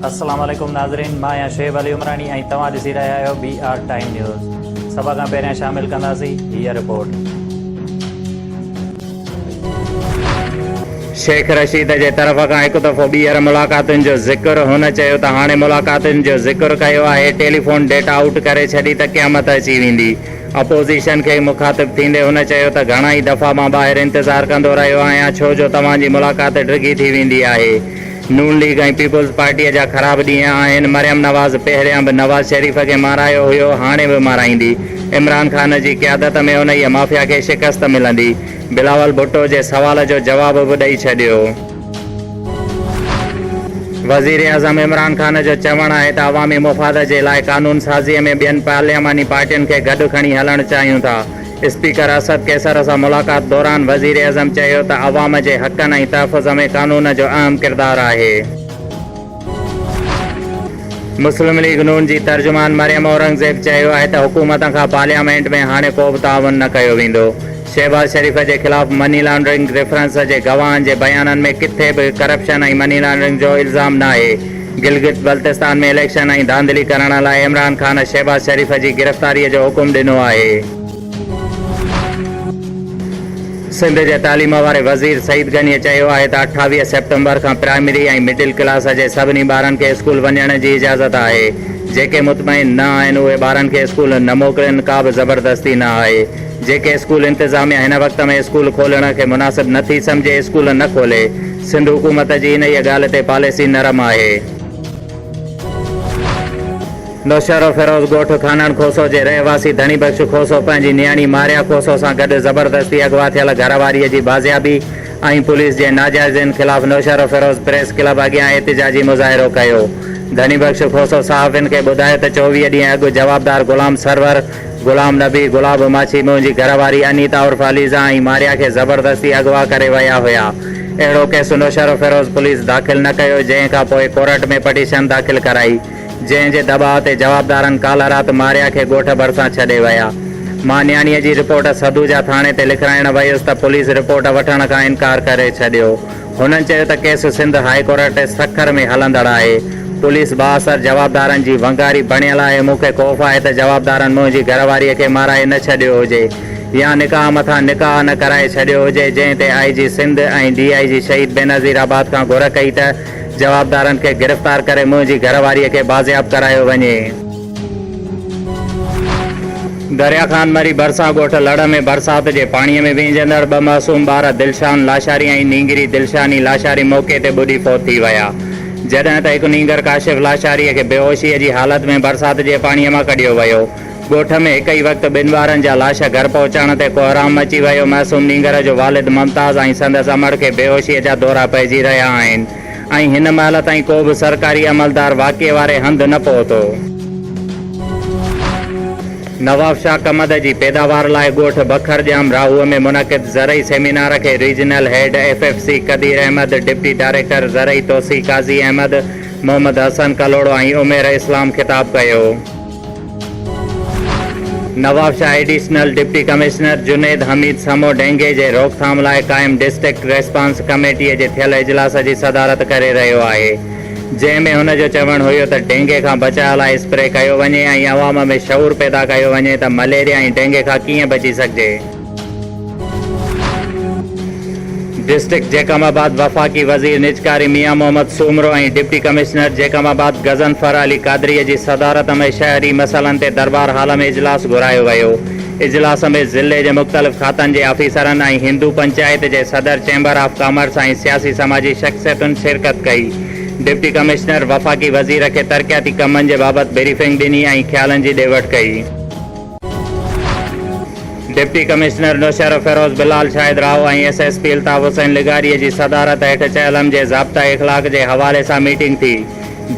السلام عليڪم ناظرين مان آهيان شعيب علي عمراڻي ۽ توهان ڏسي رهيا آهيو بي آر ٽائيم نيوز سڀ کان پهريان شامل ڪنداسين هيء رپورٽ. شيخ رشيد جي طرف کان هڪ دفعو ٻيهر ملاقاتن جو ذڪر، هن چيو ته هاڻي ملاقاتن جو ذڪر ڪيو آهي، ٽيليفون ڊيٽا آئوٽ ڪري ڇڏي ته قيامت اچي ويندي. اپوزيشن کي مخاطب ٿيندي هن چيو ته گهڻا ئي دفعا مان ٻاهر انتظار ڪندو رهيو آهيان ڇو جو توهان جي ملاقات ڊگهي ٿي ويندي آهي. نون ليگ ۽ پيپلز پارٽيء جا خراب ڏينهن آهن، مريم نواز پهريان به نواز شريف کي مارايو هيو، هاڻي به مارائيندي، عمران خان جي قيادت ۾ انهيء مافيا کي شڪست ملندي، بلاول ڀٽو جي سوال جو جواب به ڏئي ڇڏيو. وزيراعظم عمران خان جو چوڻ آهي ته عوامي مفاد جي لاء قانون سازيء ۾ ٻين پارلياماني پارٽين کي گڏ کڻي هلڻ چاهيون ٿا، اسپيڪر اسد قيصر سان ملاقات دوران وزيراعظم چيو ته عوام جي حقن ۽ تحفظ ۾ قانون جو اهم ڪردار آهي. مسلم ليگ نون جي ترجمان مريم اورنگزيب چيو آهي ته حڪومت کان پارليامينٽ ۾ هاڻي ڪو به تعاون نه ڪيو ويندو، شهباز شريف جي خلاف مني لانڊرنگ ريفرنس جي گواهن جي بيانن ۾ ڪٿي به ڪرپشن ۽ مني لانڊرنگ جو الزام ناهي، گلگت بلتستان ۾ اليڪشن ۽ ڌانڌلي ڪرڻ لاء عمران خان شهباز شريف جي گرفتاري جو حڪم ڏنو آهي. سنڌ جي تعليم واري وزير سعيد غني چيو آهي ته 28 سيپٽمبر کان پرائمري ۽ مڊل ڪلاس جي سڀني ٻارن کي اسڪول وڃڻ جي اجازت آهي، جيڪي مطمئن نه آهن اهي ٻارن کي اسڪول نه موڪلين، ڪا به زبردستي نه آهي، جيڪي اسڪول انتظاميا هن وقت ۾ اسڪول کولڻ کي مناسب نه ٿي سمجهي اسڪول نه کولي، سنڌ حڪومت جي انهيء ڳالهه تي پاليسي نرم آهي. نوشهروفيروز ڳوٺ خانڻ کوسو جي رهواسي ڌڻي بخش کوسو پنهنجي نياڻي ماريا کوسو سان گڏ زبردستي اغوا ٿيل گهرواريء جي بازيابي ۽ پوليس جي ناجائزين خلاف نوشهروفيروز پريس ڪلب اڳيان احتجاجي مظاهرو ڪيو. ڌڻي بخش کوسو صحافين کي ٻڌايو ته 24 ڏينهن اڳ جوابدار غلام سرور، غلام نبي، گلاب ماڇي، منهنجي گهر واري انيتا عرف عليزا ۽ ماريا کي زبردستي اغوا ڪري ويا هيا. اهڙو ڪيس نوشهروفيروز پوليس داخل نه ڪيو جنهن کان پوء ڪورٽ ۾ پٽيشن داخل ڪرائي جنهن جي دٻاء تي جوابدارن ڪالهه رات ماريا کي ڳوٺ ڀرسان ڇڏي ويا. مان نياڻيء جي رپورٽ سدوجا ٿاڻي تي لکرائڻ ويس ته پوليس رپورٽ وٺڻ کان انڪار ڪري ڇڏيو. هنن چيو ته case Sindh high court Sukkur ۾ هلندڙ آهي، پوليس بااثر جوابدارن جي ونگاري بڻيل آهي، مون کي خوف آهي ته جوابدارن منهنجي گهرواريء کي مارائي نه ڇڏيو هجي يا نڪاح مٿان نڪاح نه ڪرائي ڇڏيو هجي، جنهن تي آء جي سنڌ ۽ ڊي I جي شهيد بينظير آباد کان گهر ڪئي ته جوابدارن کي گرفتار ڪري منهنجي گهرواريء کي بازياب ڪرايو وڃي. دريا خان مري ڀرسان ڳوٺ لڙ ۾ برسات جي پاڻي ۾ وهنجندڙ ٻه معصوم ٻار دلشان لاشاري ۽ نينگري دلشاني لاشاري موقعي تي ٻڏي فوت ٿي ويا جڏهن ته هڪ نينگر ڪاشف لاشاري کي بيهوشي جي حالت ۾ برسات جي پاڻي مان ڪڍيو ويو ڳوٺ ۾ هڪ ئي وقت ٻن ٻارن جا لاش گهر پهچڻ تي ڪوهرام مچي ويو معصوم نينگر جو والد ممتاز ۽ سندس امڙ کي بيهوشي جا دورا پئجي رهيا آهن ۽ هن مهل تائين ڪو به سرڪاري عملدار واقعي واري هنڌ نه پهتو. نوابشاهه ڪمند جي پيداوار لاء ڳوٺ بکر ڄام راهوء ۾ منعقد زرعي سيمينار کي regional head F F C Qadeer Ahmed, deputy director زرعي توسيع قاضي احمد، محمد حسن ڪلهوڙو ۽ عمير اسلام خطاب ڪيو. Nawabshah additional deputy commissioner Junaid Hameed Samoon dengue جي روڪٿام لاء قائم ڊسٽرڪٽ ريسپانس ڪميٽي جي ٿيل اجلاس جي صدارت ڪري رهيو آهي جنهن ۾ هن جو چوڻ هيو ته ڊينگي کان بچاء لاء اسپري ڪيو وڃي ۽ عوام ۾ شعور پيدا ڪيو وڃي ته مليريا ۽ ڊينگي کان ڪيئن بچي سگهجي. ڊسٽرڪٽ جيڪب آباد وفاقي وزير نجڪاري Mian Muhammad Soomro ۽ deputy commissioner Jacobabad Ghazanfar Ali Qadri جي صدارت ۾ شهري مسئلن تي درٻار هال ۾ اجلاس گهرايو ويو. اجلاس ۾ ضلعي جي مختلف کاتن جي آفيسرن ۽ هندو پنچائت جي صدر چيمبر آف ڪامرس ۽ سياسي سماجي شخصيتن شرڪت ڪئي. ڊپٽي ڪمشنر وفاقي وزير کي ترقياتي ڪمن جي بابت بريفنگ ڏني ۽ خيالن جي ڏي وٺ ڪئي. Deputy commissioner Naushahro Feroze Bilal Shahid Rao ۽ S S P Altaf Hussain لغاري جي صدارت هيٺ چهلم جي ضابطه اخلاق جي حوالي سان ميٽنگ ٿي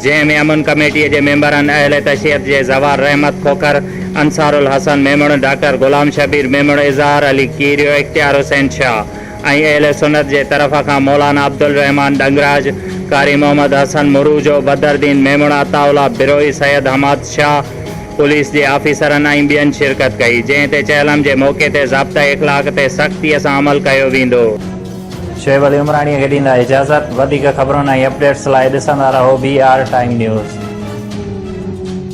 جنهن ۾ امن ڪميٽي جي ميمبرن اهل تشيعت جي زوار رحمت کوکر، انصار الحسن ميمڻ، ڊاڪٽر غلام شبير ميمڻ، اظهار علي ڪيريو، اختيار حسين شاهه ۽ اهل سنت جي طرف کان مولانا عبدالرحمان ڏنگراج، قاري محمد حسن مروجو، بدردين ميمڻ، عطاء الله بروهي، سيد حماد شاهه، پوليس جي آفيسرن ۽ ٻين شرڪت ڪئي، جنهن تي چهلم جي موقعي تي ضابطه اخلاق تي سختيء سان عمل ڪيو ويندو. شعيب علي عمراڻيء کي ڏيندا اجازت، وڌيڪ خبرن ۽ اپڊيٽس لاء ڏسندا رهو بي آر ٽائيم نيوز.